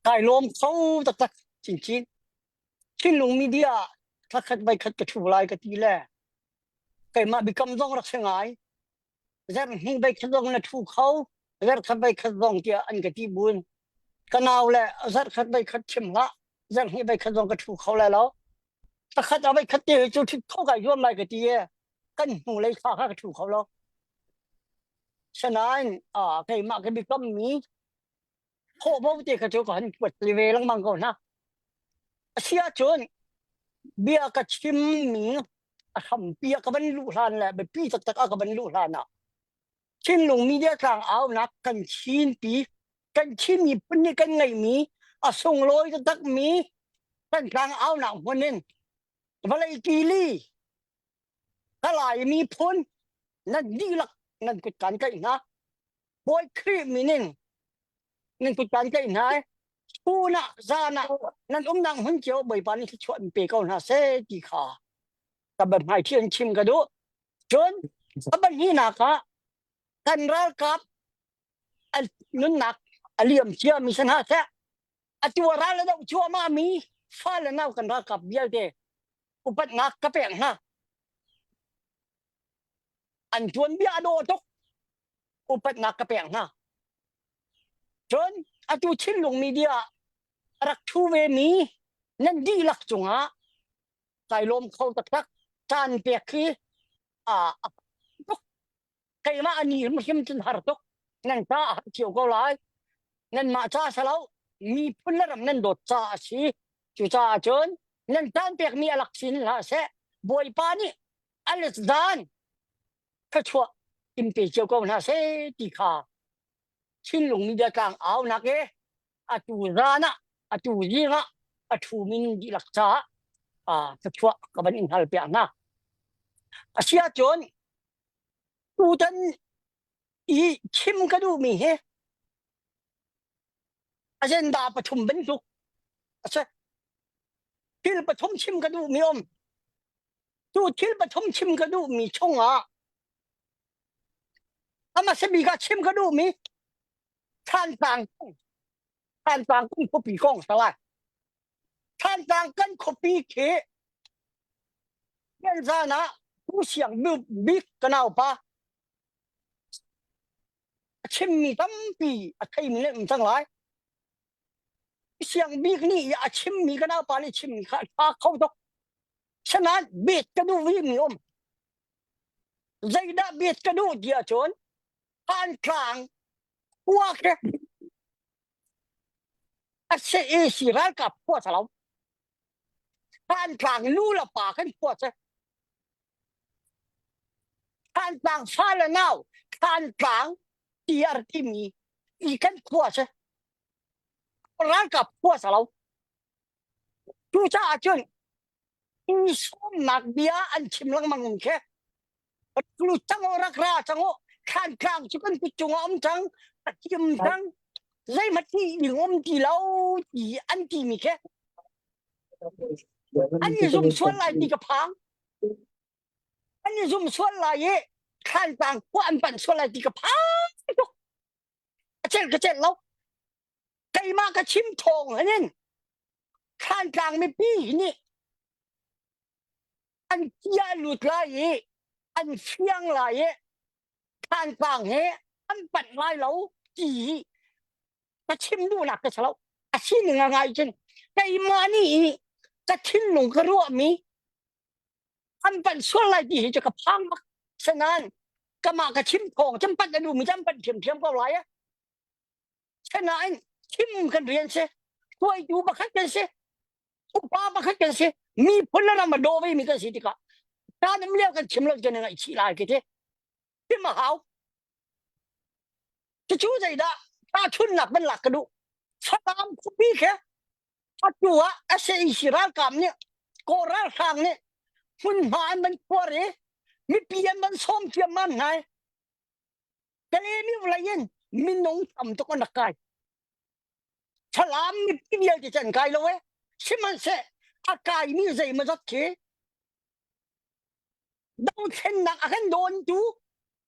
Kai lawm kho taktak chinchin. Chinlung media thakhat vai khat ka thu lai ka ti le keimah biakam zong rak si ngai. Zer hnih bai khat zong na thu kho, zer khat bai khat zong tiah an ka ti buin ka nau le zer khat bai khat chim hlah, zer hnih bai khat zong ka thu kho lai lo. Pakhat a bai khat te cu thit kho kai zuam lai ka ti e kan hnu lei thla kha ka thu kho lo. Sanain a keimah ka biakam mi khawh bo te kha cu ka han kuat ve lengmang ko hna. A si ahcun bia ka chimmi a hrampi a ka van luh hlan le biapi taktak a ka van luh hlan ah Chinlung media tlang aunak kan Chinpi kan Chin miphun nih kan ngeihmi a sunglawi taktakmi kan tlang aunak hmun in vawlei kili ka Lai miphun nan dihlak nan kut kan tlaih hna. Bawi Khrih min in nan kut kan tlaih hna i chun ah zan ah nan umnak hmun cio Bawipa nih thluachuah in pe ko hna seh ti kha ka biahmaiṭhi in chim ka duh. Cun a pahnihnak ah kan ralkap nunnak a liam ciami si hna seh atu ah ral a doh cuahmahmi fale nau kan ralkap vialte upatnak ka pek hna. An tuanbia a dawh tuk. Upatnak ka pek hna. Cun atu Chinlung media a rak ṭhu vemi nan dihlak cungah kai lawm kho taktak. Caan pek khi a tuk. Keimah a ni hrimhrim cun har tuk. Nan ca a har cio ko lai. Nanmah ca si lo, miphun le ram nan dawt ca a si. Cucaah cun nan caan pekmi a lak sin hlah seh. Bawipa nih a let zan thluachuah in pe cio ko hna seh ti kha Chinlung media tlang aunak e atu zan ah atu zing ah a ṭhu min dihlak caah thluachuah ka van in hal piak hna. A si ahcun tutan i chim ka duhmi hi agenda pathum bantuk a si. Thil pathum chim ka duhmi um. Cu thil pathum chim ka duhmi chungah a hmasa bik ah chim ka duhmi Thantlang Thantlang kan khuapi kong sa lai. Thantlang kan khuapi khi zan ah Pu Siang Bik ka naupa a chimmi tampi a theimi nan um cang lai. Siang Bik nih a chimmi ka naupa nih chimmi kha a ṭha kho tuk. Sanain bet ka duh vimi um. Zeidah bet ka duh ti ahcun Thantlang khua khi a CAC ralkap khua sa lo. Thantlang nu le pa kan khua si. Thantlang fa le nau Thantlang TR timi i kan khua si. Ralkap khua sa lo. Cucaah cun i sawmnak bia an chim lengmang um khi lut cang u rak ra cang u Thantlang cu kan kut cungah um cang a kim cang zeihmanh ti ding um ti lo ti an ti mi khi an i zum sual lai ti ka phang an i zum sual lai i Thantlang khua an panh sual lai ti ka phang tuk a celh ka celh lo keimah ka chim thawng hanin Thantlang mipi nih an tia lut lai i an fiang lai i Thantlang he an panh lai lo ti hi ka chim duhnak ka si lo. A sining a ngai cun keimah nih i ka thinlung ka ruahmi an panh sual lai ti hi cu ka phang bak. Sinain kamah ka chim thawng cun panh a duhmi cu an panh ṭhiamṭhiam ko lai. Sinain chim kan rian si. Hruaitu pakhat kan si. Upa pakhat kan si. Miphun le ram a daw vemi kan si tikah caan um lio kan chim lo kan i ngaihchih lai ka ti. Chim a hau. Cucu zeidah tahchunnak van lak ka duh. Falam khuapi khi atu ah SAC ralkap nih Kawl ralhrang nih hmunhma an van khuar i mipi an van sawm ciammam hna i Kalemi vawlei in minung tam tuk an rak kai. Falam mipi vialte cu an kai lo e. Sihmanhseh a kaimi zeimawzat khi dothlennak a kan dawntu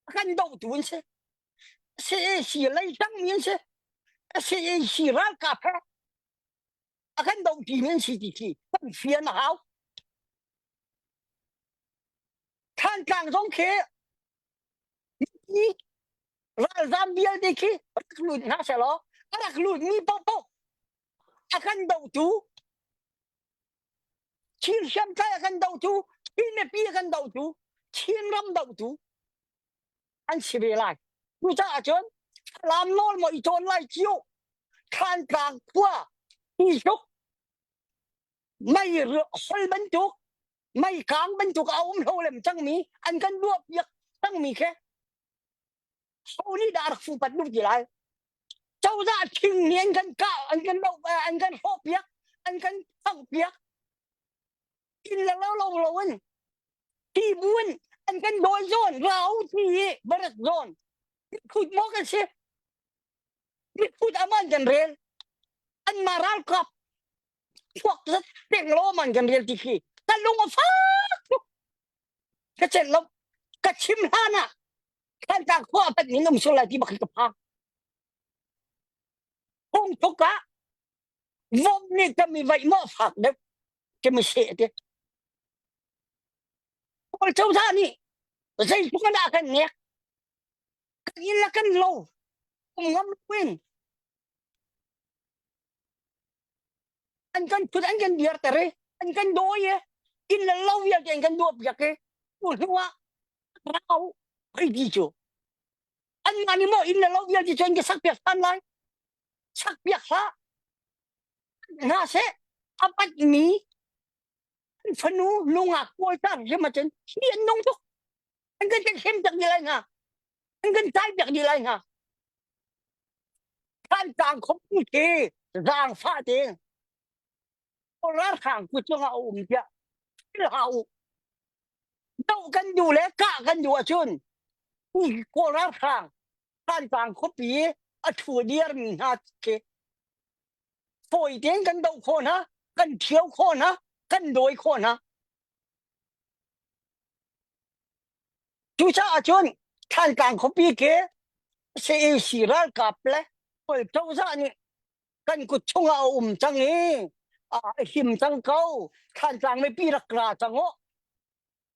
a kan dohtu an si. CAC lei tangmi an si. CAC ralkap he. A kan doh ṭimi an si ti khi kan fian a hau. Thantlang zong khi mipi ralzam vialte khi rak lut hna sehlaw a rak lut mi paohpaoh a kan dohtu Chin hriamtlai a kan dohtu Chin mipi a kan dohtu Chin ram dohtu an si ve lai. Cucaah cun Falam nawl maw i cawn lai cio Thantlang khua Tisuk mei hol bantuk mei kaang bantuk a um hlo lem cangmi an kan duah piak cangmi khi ho nih dah rak fupat duh ti lai cozah thing nih an kan kah an kan doh an kan hrawh piak an kan phangh piak inn le lo lo lo in ti buin an kan dawi zawn rau ti i barak zawn khut maw kan si miphun aman kan rel an ma ralkap chuak zat peng lo man kan rel ti khi ka lung a fak tuk ka chet lo ka chim hlan ah Thantlang khua pat ning um sul lai ti bak ka phang hung tuk ah vom nih ka mi vaih maw fak deuh ka mi se te Kawl cozah nih zeitluk an ah kan nek kan inn le kan lo um ngam loin an kan phut an kan dirter i an kan dawi i inn le lo vialte an kan duah piak i tu hnu ah rau hei ti cu an mah nih maw inn le lo vialte cu an ka sak piak than lai sak piak hlah hna seh a pat mi an fanu lungak pawl tar hrim ahcun hi an nung tuk an kan kan hrem piak dih lai hna an kan tai piak dih lai hna Thantlang khuapi khi zaangfah tein ralhrang kut cungah a um tiah thil hlah u. Doh kan duh le kah kan duh ahcun Kawl ralhrang Thantlang khuapi a ṭhu diarmi hna khi fawi tein kan doh khawh hna, kan ṭhio khawh hna, kan dawi khawh hna. Cucaah cun Thantlang khuapi khi CAC ralkap le Kawl cozah nih kan kut chungah a um cang i a him cang ko. Thantlang mipi rak ra cang u.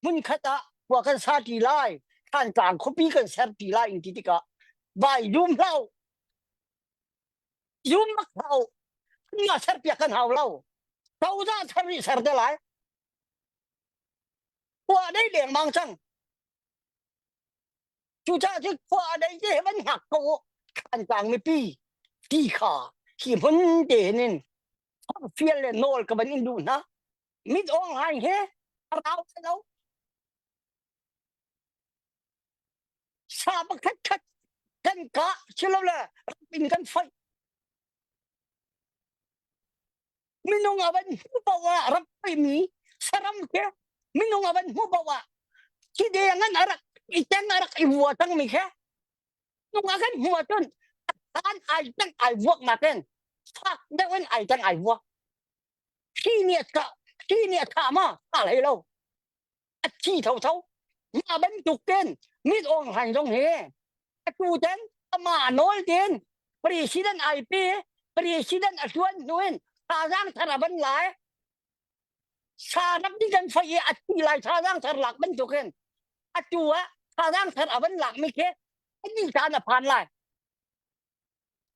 Hmunkhat ah khua kan sa ṭi lai. Thantlang khuapi kan ser ṭi lai in ti tikah vai zum hlah u. Zum bak hlah u. Nga serpiak kan hau lo. Cozah thar nih ser te lai. Khua a dei lengmang cang. Cucaah cu khua a dei te he van hngak ko u. Thantlang mipi ti kha hi hmun te hin in fial le nawl ka van in duh hna. Mit awng haing he a rau lo. Sa pakhat khat kan kah silole ram in kan foih. Minung a van hmu paoh ah rak mi saram khi minung a van hmu paoh ah khi deng an arak i teng a rak i vua cangmi khi nung a kan hmu ahcun an ai teng ai vuak nakin fak deuh in ai teng ai vuak khi nih a khi nih a thah ma thah hlei lo a thi thotho mah bantuk ten mit awng hlain zong hi atu ten amah nawl tin president ai pe president a tuan hnu in thazaang thar a van lai sa rak ding kan fai i a thi lai thazaang thar lak bantuk in atu ah thazaang thar a van lak mi khi ani caan a phan lai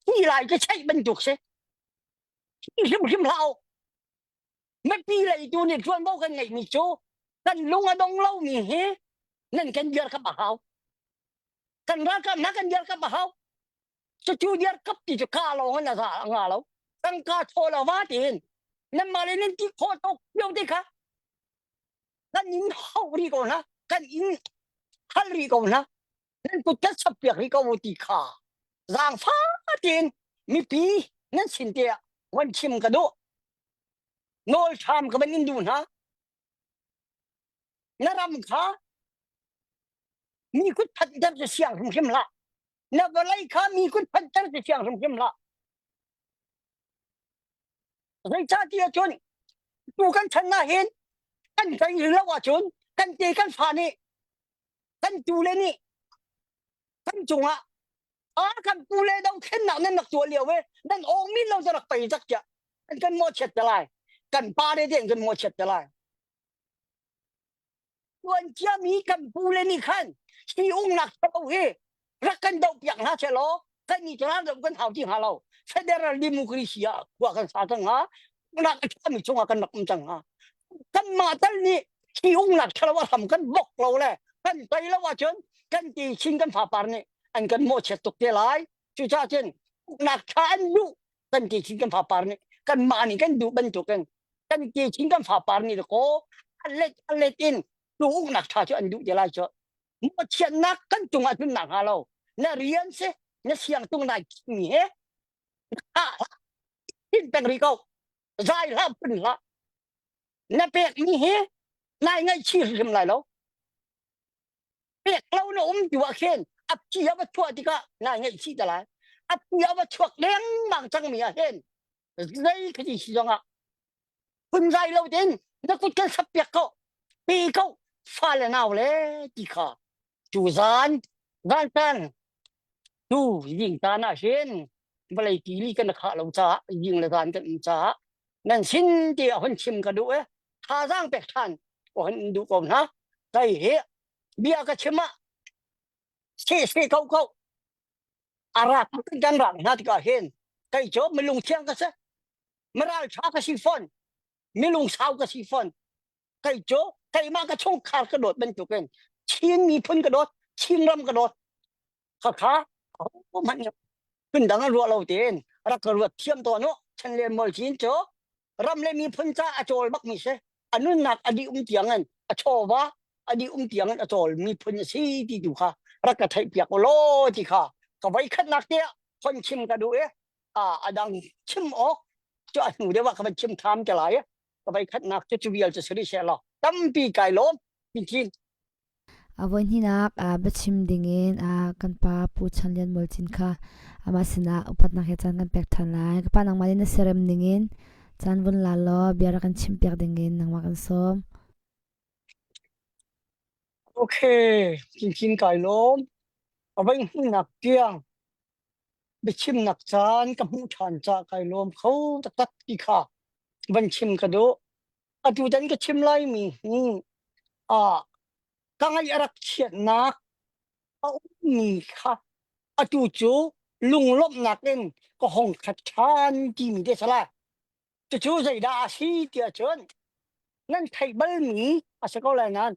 thi lai ke cheih bantuk si thi hrimhrim hlah u Mipi leitu nih ṭuanvo kan ngeihmi cu kan lung a dong lomi hi nan kan dirkamh a hau. Kan ralkap hna kan dirkamh a hau. Cucu dirkamh ti cu ka lawng in a za a nga lo. Tangka thaw lo va tiin nanmah le nan ti khawh tuk lio te kha kan in hauh rih ko hna kan in hal rih ko hna nan kut kan sap piak rih ko u ti kha zaangfah tein mipi nan sin te ah van chim ka duh nawl ṭham ka van in duh hna na ram kha mi kut phanter cu siang hrimhrim hlah na vawlei kha mi kut phanter cu siang hrimhrim hlah zeicahtiah cun tu kan chan ah hin kan kan lo ahcun kan te kan fa nih kan tu le nih kan cungah a kan pu le dothlennak nan rak tuah lio e nan awng min lo rak pei tak tiah. An kan mawhchiat te lai. Kan pa le te an kan mawhchiat te lai. Tuan ciami kan pu le nih khan hi ungnak thalo hi rak kan doh piak hna seh law kan ni ral doh kan hau ti hnga lo. Federal democracy ah khua kan sa cang hnga. Ungnak a ṭhami chungah kan rak um cang hnga. Kanmah tal nih hi ungnak ṭhalo a hram kan bok lo le kan tei lo ahcun kan ti chin kan fapar nih an kan mawhchiat tuk te lai. Cucaah cun uknak ṭha an duh kan ti chin kan fapar nih kanmah nih kan duh bantukin kan ti chin kan fapar nih kaw a let a let in tu uknak ṭha cu an duh te lai cu. Mawhchiatnak kan cungah cun nak hnga lo. Na rian si na siang tung nai mi he hin peng rih ko. Zai hlah pun hlah. Na pek mi hi nai ngaihchih hrim lai lo. Pek lo na um tu ah khin a phi a va chuah tikah nai ngaihchih te lai. A phi a va chuak lengmang cangmi ah hin zei khi ti si zongah phunzai lo tein na kut kan sap piak ko pe ko fale nau le ti kha tu zan zan tan tu zing tan ah hin vawlei tili kan khah lo caah zing le zan kan um caah nan sin ti a hun chim ka duh e thazaang pek than ko hun duh ko hna kai hi bia ka chim ah se se ko ko a rak kan rak hna tikah hin kai cu milung thiang ka si maral ṭha ka si fawn milung sau ka si fawn kei cu keimah ka chungkhar ka dawt bantukin Chin miphun ka dawt Chin ram ka dawt khakha hmanh phundang an ruah lo tein rak ka ruat thiam tawn u chan le mol chin cu ram le miphun ca a cawl bak mi si a nunnak a dih um tiang in a chawva a dih um tiang in a cawl miphun a si ti tu kha rak ka theih piak u law ti kha ka voi khatnak te ah hon chim ka duh i a dang chim awk cu a hnu deuh ah ka van chim ṭham te lai ka voi khatnak cu cu vial cu si rih seh law tampi kai lawm chinchin. A voihnihnak biachim dingin kan pa Pu Chan Lian Mual Cin kha amah sinah upatnak he caan kan pek ṭhan lai. Ka pa nangmah nih na siarem ningin caan vun la law bia rak kan chimpiak dingin nangmah kan sawm. Okay, chinchin kai lawm. A voi hnihnak tiang biachimnak caan ka hmuh ṭhan caah kai lawm kho taktak ti kha van chim ka duh. Atutan ka chim laimi hi ah ka ngaih a rak chiatnak a ummi kha atu cu lunglawmhnak in ka hong khat ṭhan timi te si lai. Cucu zeidah a si tiah cun nan theih balmi a si ko lai nain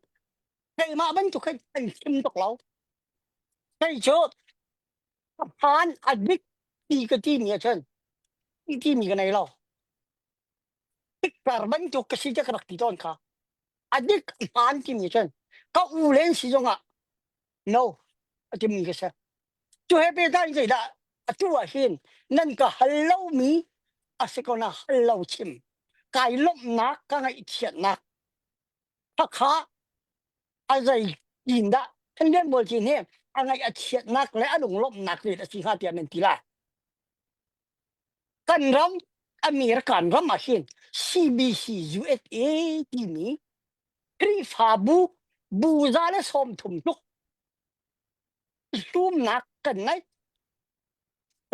keimah bantuk hin an chim tuk lo. Kei cu a hmaan a dik ti ka timi ahcun ti timi ka nei lo. Tikper bantuk ka si tiah ka rak ti tawn kha. A dik a hmaan timi cun ka u len si zongah no a timi ka si. Cu he pehtlai in zeidah atu ah hin nan ka hal lomi a si ko na hal lo chim. Kai lawmhnak ka ngaihchiatnak khakha a zei tin dah Thanlian Bawi Cin hi a ngaih a chiatnak le a lunglawmhnak nih a si hnga tiah nan ti lai. Kan ram American ram ah hin CBC USA timi Khrihfabu bu za le 30 tluk hlumnak kan ngei.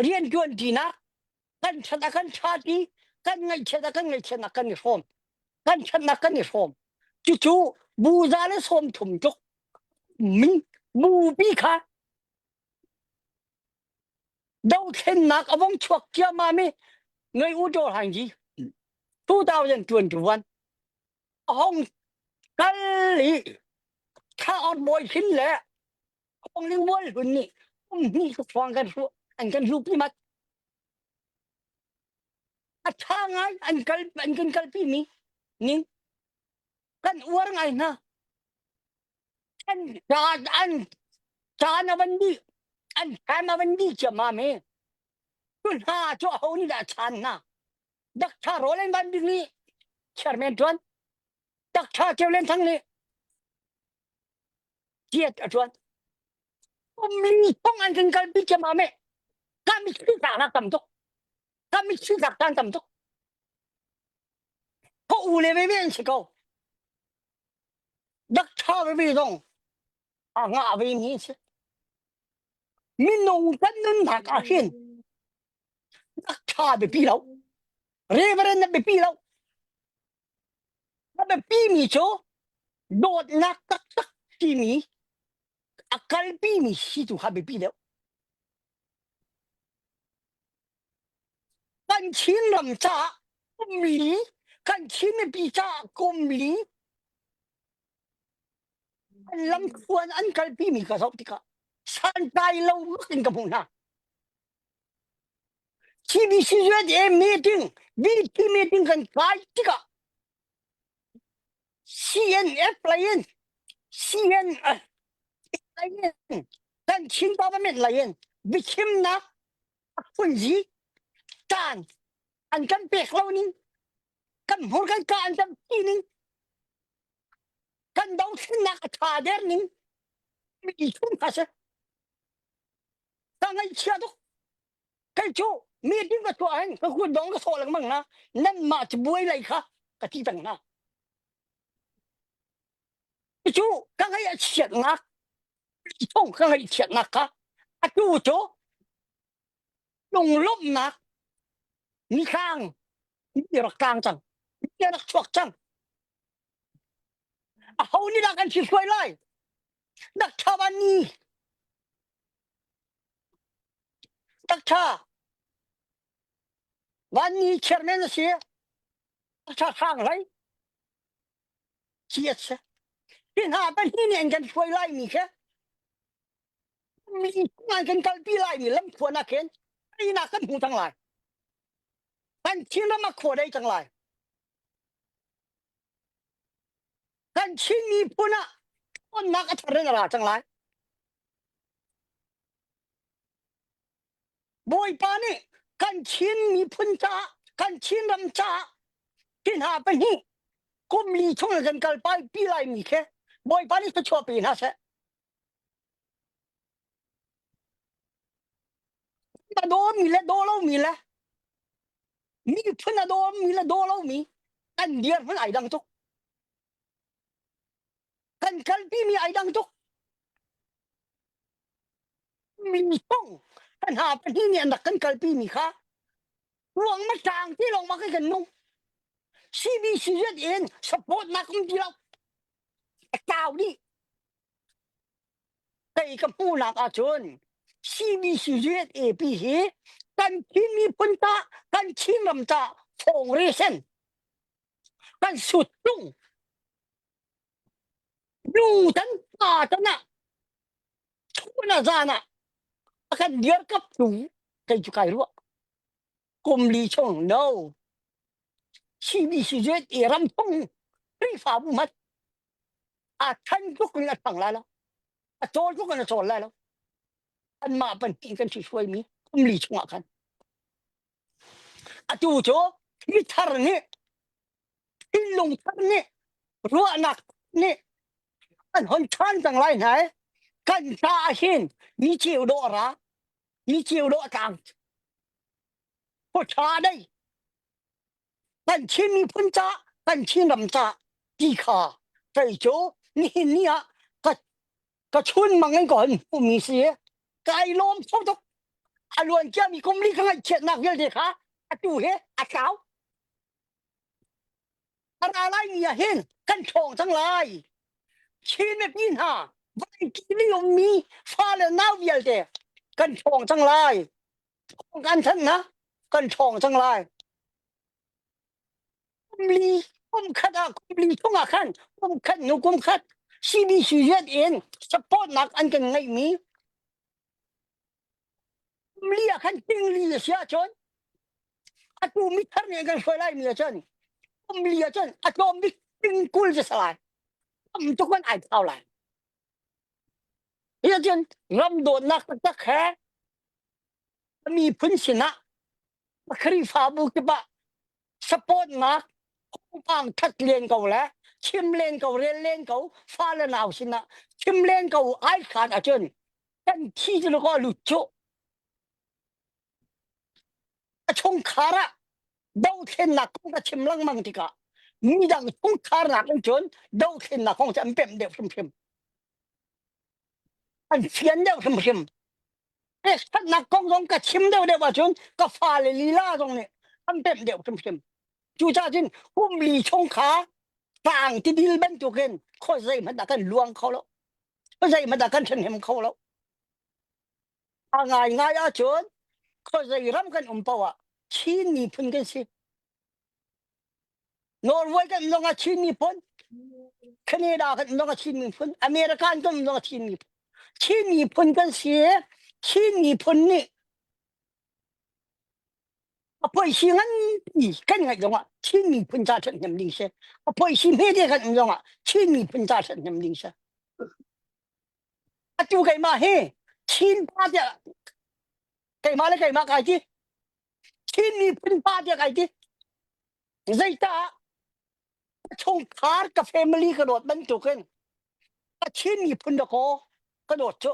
Rianṭuan ṭinak kan ṭhat ah kan ṭha ti, kan ngaihchiat ah kan ngaihchiatnak kan i hrawm. Kan ṭhatnak kan i hrawm. Cucu bu za le 30 tluk min bupi kha dothlennak a vong chuak ciammam i ngei u ṭawl hang ji 2021 a hong kal i thla on bawi hin le Hong Ling Mual Hlun nih kum hnih tluk hrawng kan hruh an kan hlupi mat a ṭha ngai an kal an kan kalpi mi ning kan uar ngai hna an caan an caan a van dih an time a van dih ciammam hi tu hna cu aho nih dah chaan hna Dakṭha Roland Van Bik nih chairman ṭuan Dakṭha Ceu Len Thang nih tiat a ṭuan ummi thong an kan kalpi ciammam hi ka mitthli tlaknak tam tuk ka mitthli tlak caan tam tuk ka u le veve an si ko Dakṭha veve zong a ngah ve mi a si. Minung kan nunnak ah hin rak ṭha biapi lo. Reverend na biapi lo. A biapi mi cu dawtnak taktak timi a kalpi mi si tu kha biapi deuh. Kan Chinram caah kum li, kan Chin mipi caah kum li an lamthluan an kalpi mi ka zoh tikah santlai lo bak in ka hmuh hna. CBC USA meeting, VP meeting kan kai tikah CNF lei in CNF lei in kan Chin government lei in biachimnak a phunzi caan an kan pek lo ning kan hmur kan ka an kan ti ning kan dothlennak a tha der ning mi chung kha si ka ngaihchia tuk kei cu meeting ka tuah hin ka kut dong ka sawh lengmang hna nanmah cabuai lei kha ka ti peng hna cu ka ngaih a chiatnak thong ka ngaih chiatnak kha atu cu lunglawmhnak nithlang ni rak tlang cang ni rak chuak cang aho nih dah kan hruai lai dak tha van ni dak tha van ni chairman a si tha khang lai chi a si hi hna pahnih nih an kan hruai lai mi kha mi an kan kalpi lai mi lamthuan ah khin einak kan hmu cang lai kan Chinram a khua dei cang lai kan Chin miphun ah ṭhawnnak a thar in a ra cang lai. Bawipa nih kan Chin miphun caah kan Chin ram caah hi hna pahnih kum li chung in kan kalpai pi lai mi khi Bawipa nih thluachuah pe hna seh. A daw mi le daw lo mi le miphun a daw mi le daw lo mi kan dirhmun ai dang tuk. Kan kalpi mi ai dang tuk. Mi tong kan ha pahnih nih an rak kan kalpi mi kha ruang ma tang ti lawng ma kan nung. CBC in support nak um ti lo. A tau dih. Kei ka hmuhnak ahcun CBCUSAP hi kan Chin miphun ta kan Chin ram ta thawng re sen kan sut tung nu tan pa tan ah chun ah zan ah a kan dirkap tu kei cu kai ruah kum li chung no CBCUSA ram chung Khrihfabu mat a than tluk in a thang lai lo a cawl tluk in a cawl lai lo anmah pahnih kan hruai mi kum li chungah khan atu cu mi thar nih thinlung thar nih ruahnak nih an hon ṭhan cang lai hna kan ca ah hin mi ceu dawh a ra mi ceu dawh a tlang ṭha dei kan Chin miphun ca kan Chin ram ca ti kha kei cu nihin ni ah ka ka chun mang in ka hon hmuhmi si kai lawm kho tuk a luan ciami kum li ka ngaihchiatnak vialte kha atu he a tlau a ra lai mi ah hin kan ṭhawng cang lai Chin mipi hna vawlei kili ummi fa le nau vialte kan ṭhawng cang lai kan thanh na kan ṭhawng cang lai kum li kum khat ah kum li chung ah khan kum khat nu kum khat CBC rian in support nak an kan ngeih mi kum li ah khan ting li a si ahcun atu mi thar nih an kan hruai lai mi ahcun kum li ahcun a tlawm bik ting kul cu salai tam tuk an ai thau lai Hi ahcun ram dawtnak taktak he miphun sinah Khrihfabu kip ah supportnak thawngpang that len ko le chim len ko rel len ko fa le nau sinah chim len ko ai khan ahcun kan thi cu ko lut cu a chungkhar ah dothlennak kong ka chim lengmang tikah midang chungkhar nak in cun dothlennak kong cu an pemh deuh hrimhrim an fian deuh hrimhrim pekchanhnak kong zong ka chim deuh deuh ahcun ka fale lila zong nih. An pemh deuh hrimhrim. Cucaah cun kum li chung kha tlang tidil bantukin khuazei zeihmanh ah kan luang kho lo. Zeihmanh ah kan ṭhahnem kho lo. A ngaingai ahcun khuazei ram kan um paoh ah Chin miphun kan si. Norway kan um zongah Chin miphun, Canada kan um zongah Chin miphun, American kan um zongah Chin miphun. Chin miphun kan si. Chin miphun nih a poisi nganpi kan ngaih zongah Chin miphun ca ṭhathnem ding si. A poisi hmete kan um zongah Chin miphun ca ṭhathnem ding si. Atu keimah hi Chin pa tiah keimah le keimah kai ti. Chin miphun pa tiah kai ti. Zeicah ka chungkhar ka family ka dawt bantukin ka Chin miphun dakaw ka dawt cu.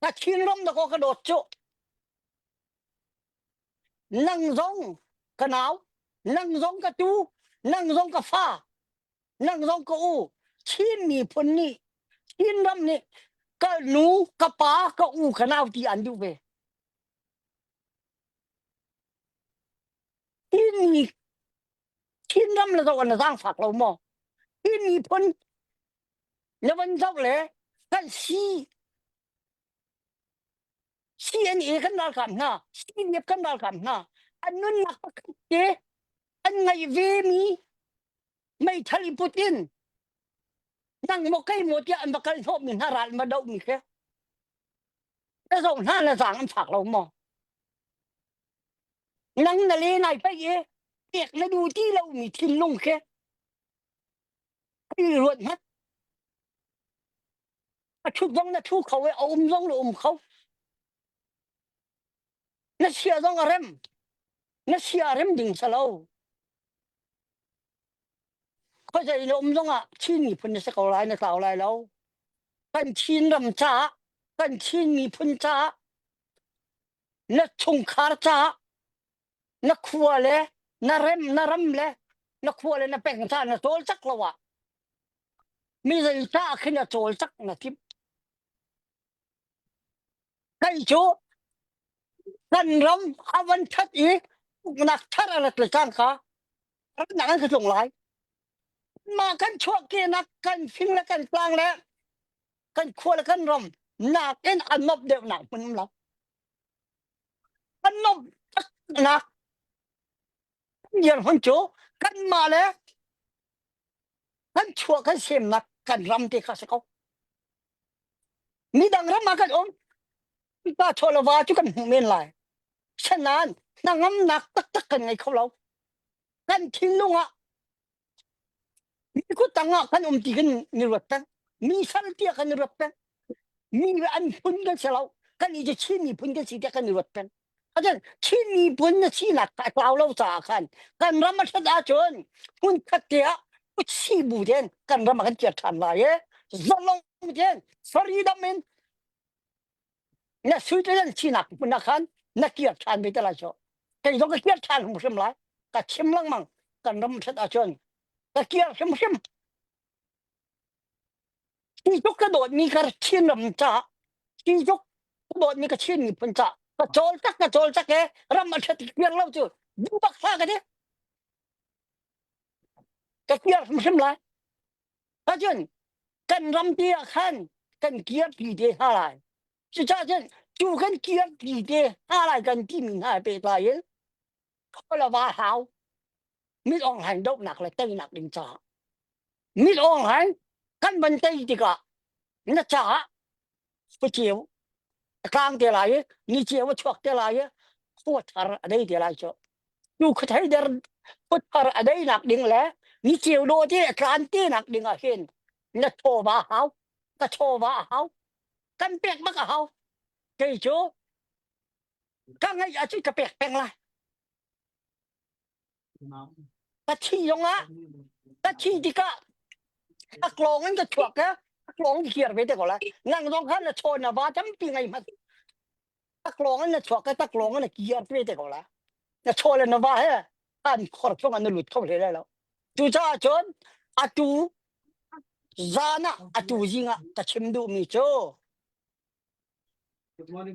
Ka Chin ram dakaw ka dawt cu. Nang zong ka nau, nang zong ka tu, nang zong ka fa, nang zong ka u, Chin miphun nih, Chin ram nih ka nu, ka pa, ka u, ka nau ti an duh ve. Chin mi Chin ram le zoh an zaangfak lo maw? Chin miphun le van zoh le kan si CNA kan ralkap hna, CDF kan ralkap hna, an nunnak pakhat te an ngaih ve mi meithal i put in nang maw kei maw tiah an va kal hnawh mi hna ral ma doh mi khi na zoh hna na zaang an fak lo maw? Nang na le nai paih i pek na duh ti lo mi thinlung khi i ruat hmanh. A ṭhut zong na ṭhu kho i a um zong na um kho. Na sia zong a rem. Na sia a rem ding si lo. Khuazei na um zongah Chin miphun na si ko lai, na tlau lai lo. Kan Chin ram caah, kan Chin miphun caah, na chungkhar caah, na khua le na rem na ram le na khua le na peng caah na cawlcak lo ah mi zei caah khin a cawlcak na timh. Kei cu kan ram a van that i uknak thar a rat le cangka ramdang an ka tlung lai. Mah kan chuahkehnak kan fing le kan tlang le kan khua le kan ram nakin a nop deuhnak hmun um lo. A nop nak dirhmun cu kanmah le kan chuah kan semnak kan ram te kha si ko. Midang ram ah kan um. Pa chaw le va cu kan hmuh men lai. Sanain hnangamnak taktak kan ngei kho lo. Kan thinlung ah mi kut tang ah kan um ti kan ni ruat peng. Mi sal tiah kan i ruat peng. Mi an phun kan si lo. Kan i Chin miphun kan si tiah kan i ruat peng. Acun Chin miphun na sinak kha tlau lo caah khan kan ram a ṭhat ahcun hmun khat te ah si bu tein kan ram ah kan kir ṭhan lai i zalong tein freedom in na Switzerland sinak hmun ah khan na kir ṭhan ve te lai cu. Kei zong ka kir ṭhan hrimhrim lai. Ka chim lengmang kan ram ṭhat ahcun ka kir hrimhrim. Hi tluk ka dawtmi ka Chin ram caah hi tluk ka dawtmi ka Chin miphun caah ka cawlcak ka cawlcak he ram a ṭhat kir lo cu duh bak hlah ka ti. Ka kir hrimhrim lai. Ahcun kan rampi ah khan kan kir pi te hna lai. Cucaah cun cu kan kir pi te hna lai kan timi hna he pehtlai in Khualava hau Min Aung Hlaing dohnak le teinak ding caah Min Aung Hlaing kan van tei tikah na caah khuaceu a tlang te lai i ni ceu a chuak te lai i khua thar a dei te lai cu cu khuathei der khuathar a deinak ding le ni ceu dawh te a tlan te nak ding ah hin na chawva hau ka chawva a hau kan pek bak a hau kei cu ka ngaih ahcun ka pek peng lai Ka thi zongah ka thi tikah a klawng in ka chuak i a klawng in kir ve te ko lai. Nang zong khan na chaw na va tampi ngei hmanh. A klawng in na chuak i taklawng in na kir ve te ko lai. Na chaw le na va he an khor chung ah na lut kho hlei lai lo. Cucaah cun atu zan ah atu zing ah ka chim duhmi cu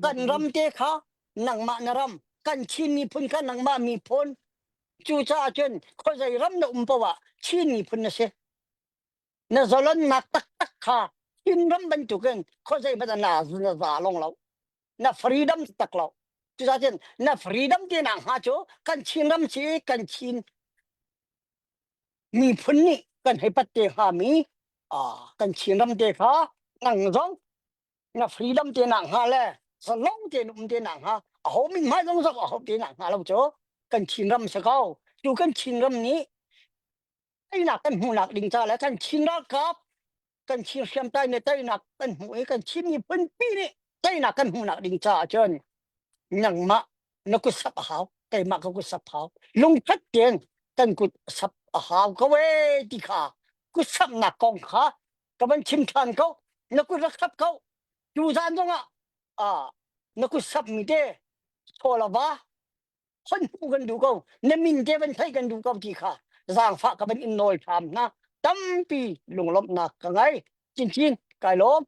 kan ram te kha nangmah na ram. Kan Chin miphun kha nangmah miphun. Cucaah cun khuazei ram na um paoh ah Chin miphun na si. Na zalonnak taktak kha Chinram bantukin khuazei hmanh ah na na za long lo. Na freedom tak lo. Cucaah cun na freedom ti nak hnga cu kan Chinram si kan Chin miphun nih kan hei pat te hngami kan Chinram te kha nang zong na freedom te nak hnga le zalong tein um te nak hnga aho min hmai zong zong aho te nak hnga lo cu kan Chinram si ko. Tu kan Chinram nih teinak kan hmuhnak ding ca le kan Chin ralkap kan Chin hriamtlai nih teinak kan hmuh i kan Chin miphun pi nih teinak kan hmuhnak ding caah cun nangmah na kut sap a hau keimah ka kut sap hau lungkhat tein kan kut sap a hau ko ee ti kha kut sapnak kong kha ka van chim ṭhan ko. Na kut rak sap ko. Tu zan zongah ah na kut sap mi te chaw va hon hmuh kan duh ko. Na min te van theih kan duh ko ti kha zaangfah ka van in nawl ṭham hna. Tampi lunglawmhnak ka ngei. Chinchin kai lawm.